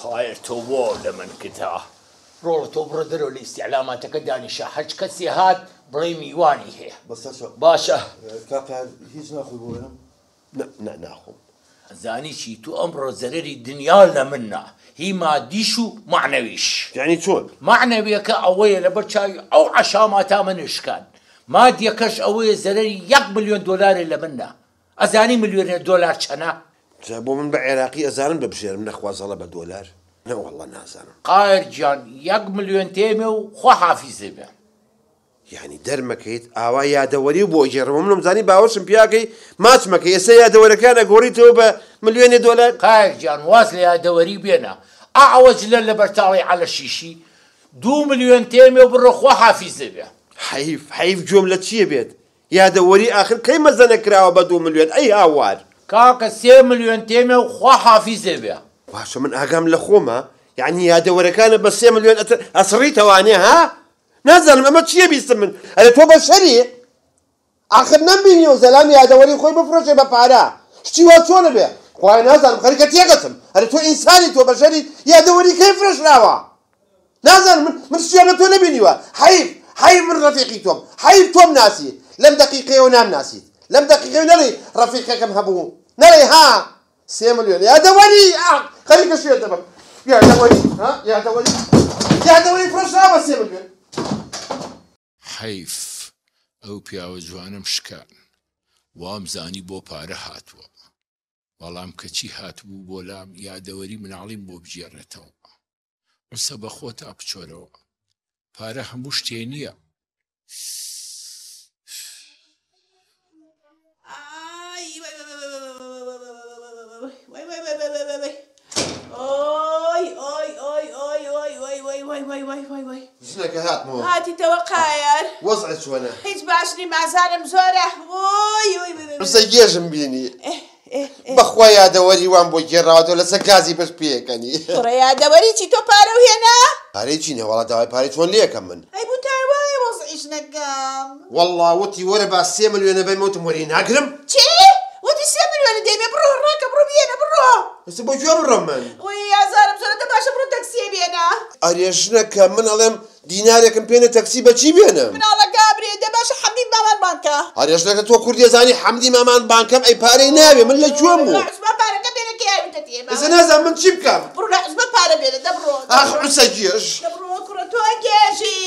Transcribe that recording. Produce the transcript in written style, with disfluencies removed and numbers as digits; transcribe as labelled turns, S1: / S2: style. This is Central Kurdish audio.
S1: قایەر تۆ بۆ لە من کتا. ڕۆڵە تۆ بڕۆ دەرەوە لە ئیستیعلاماتەکە دانیشە هەرچ کەسێ هات بڵێ میوانی هەیە.
S2: بەسەرچاو.
S1: باشە.
S2: کاک قایەر هیچ ناخۆی بۆ وێرم؟ نا نا ناخۆم.
S1: ئەزانی چی تۆ ئەمڕۆ زەرەری دنیا لە من نا هی مادیش و مەعنەویش.
S2: یەعنی چۆن؟
S1: مەعنەویەکە ئەوەیە لەبەر چاوی ئەو عەشاماتە من شکان مادیەکەش ئەوەیە زەرەری یەک ملیۆن دۆلارێ لە من نا ئەزانی ملیۆنێ دۆلار چەنە؟
S2: جا بۆ من بە عێراقی ئەزانم ببژێرم نەخوازەڵە بە دۆلار نەوەڵڵا نازانم.
S1: قاهر گیان یەک ملیۆن تێمێ و خوا حافیزێ بێ.
S2: یانی دەرمەکەیت ئاوا یادەوەری و بۆ ئەگێڕمەوە منم زانی باوەشم پیاکەی ماچمەکەی ئێستا یادەوەرەکان ئەگۆڕیتەوە بە ملیۆنێ دۆلار.
S1: قاهر گیان واز لە یادەوەری بێنە ئا ئەوە جلە لەبەر تاڵی عەلە شیشی 2 ملیۆن تێمێ و بڕۆ خوا حافیزێ بێ.
S2: حەیف حەیف گوێم لە چیە بێت یادەوەری ئاخر کەی مەزەنە کراوە بە 2 ملیۆن ئەی هاوار.
S1: کاکە 3 ملیۆن تێمێ و خوا حافیزێ بێ.
S2: باشە من ئاگام لە خۆمە یعنی یادەوەرەکانە بە 3 ملیۆن ئەسڕیتەوانێ ها؟ نازانم ئەمە چییە بیستم من ئەرێ تۆ بەشەری؟ ئاخر نەمبینیوە زەلام یادەوەری خۆی بفرۆشێ بە پارە شتی وا چۆنە بێ خوایە نازانم خەریکە تێگەچم ئەرێ تۆ ئینسانی تۆ بەشەری یادەوەری کەی فرۆشراوە نازانم من من شتیان لە تۆ نەبینیوە حەیف حەیف من ڕەفیقی تۆم حەیف تۆم ناسی لەم دەقیقەیەوە نامناسیت لەم دەقیقەیەوە نەڵێی ڕەفیقەکەم هەبوو نەڵێی ها 3 ملیۆن یادەوەری ئاخ خەریکە شێت دەبم یادەوەری ها یادەوەری یادەوەری فرۆشراوە 3 ملیۆن.
S1: حەیف ئەو پیاوە جوانەم شکان وام زانی بۆ پارە هاتووە بەڵام کەچی هاتبوو بۆ لام یادەوەری مناڵیم بۆ بگێڕێتەوە عوسە بە خۆتا بچۆرەوە پارە هەموو شتێ نییە.
S2: ژنەکە هاتمەوە.
S3: هاتیتەوە قایەر؟
S2: وەزعت چۆنە؟
S3: هیچ باش نیم ئازارم زۆرە. وۆی وۆی وۆی.
S2: قسە گێژم بینی. بەخوا یادەوەری وام بۆ گێڕاوەتەوە لەسەر گازی پشت پێکەنی.
S3: کوڕە یادەوەری چی تۆ پارەو هێنا؟
S2: پارەی چی نەوەڵا داوای پارەی چۆن لێکەم من.
S3: ئەی بوو تا وایە وەزعی ژنەکەم.
S2: وەڵا وتی وەرە با 3 ملیۆنە بەمە وتم وەری ناگرم.
S3: چی؟ وتی 3 ملیۆنە دەیمێ بڕۆ ڕاکە بڕۆ بێنە بڕۆ.
S2: ئێستا بۆ کوێ بڕۆم من؟
S3: وەی ئازارم زۆرە دە باشە بڕۆ تەکسیە بێنە.
S2: ئەرێ ژنەکە من ئەڵێم دینارێکم پێنە تەکسی بە چی بێنم؟
S3: مناڵەکە ئەمرێ دە باشە حەمدی مامان بانکە.
S2: ئەرێ ژنەکە تۆ کوردی ئەزانی حەمدی مامان بانکەم ئەی پارەی ناوێ من لە کوێم بوو؟
S3: لە عوسمان پارەکە بێنە کە یاویتە تێ
S2: ئێستا نازانم من چی بکەم؟
S3: بڕۆ لە عوسمان پارە بێنە دە بڕۆ.
S2: ئاخ عوسە گێژ.
S3: دە بڕۆ کوڕە تۆ گێژی.